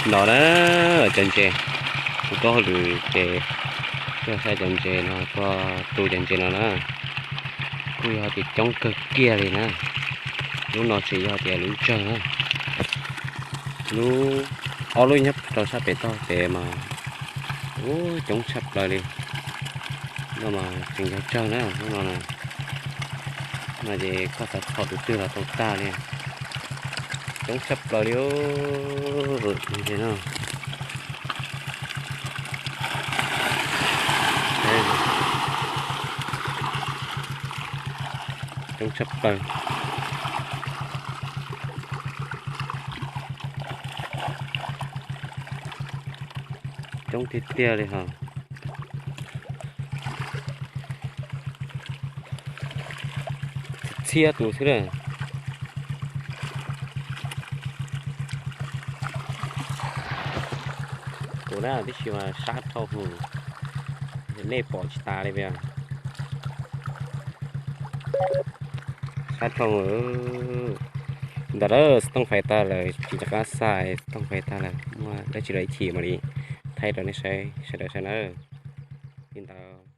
No na, cov ntses, kuv tuaj hauj lwm ces tuaj saib cov ntses no, tuaj tu cov ntses no na, kuj yog tias coob kawg kiag li na. Lub no tseem yog tias lub tsawg na, lub, ob lub nyob rau sab pem toj pem mas ub coob tshaj plaws li. No mas tseem yog tsawg na lub no na. No ces koj xav txhom tus twg los tau tag li. Coob tshaj plaws li. Coob tshaj plaws. Coob tiag tiag li hos. Txhiab tus xwb na. Kuv na tib si mas sab dhau hwv, nej pom tsis tas li. Sab dhau hwv. Ntawm lawm xov tooj fais tag lawm, tsis nco qab xaiv xov tooj fais tag lawm, muaj dab tsi los ib chim mam li thaij rau nej saib sawv daws saib nawb. Li ntawd.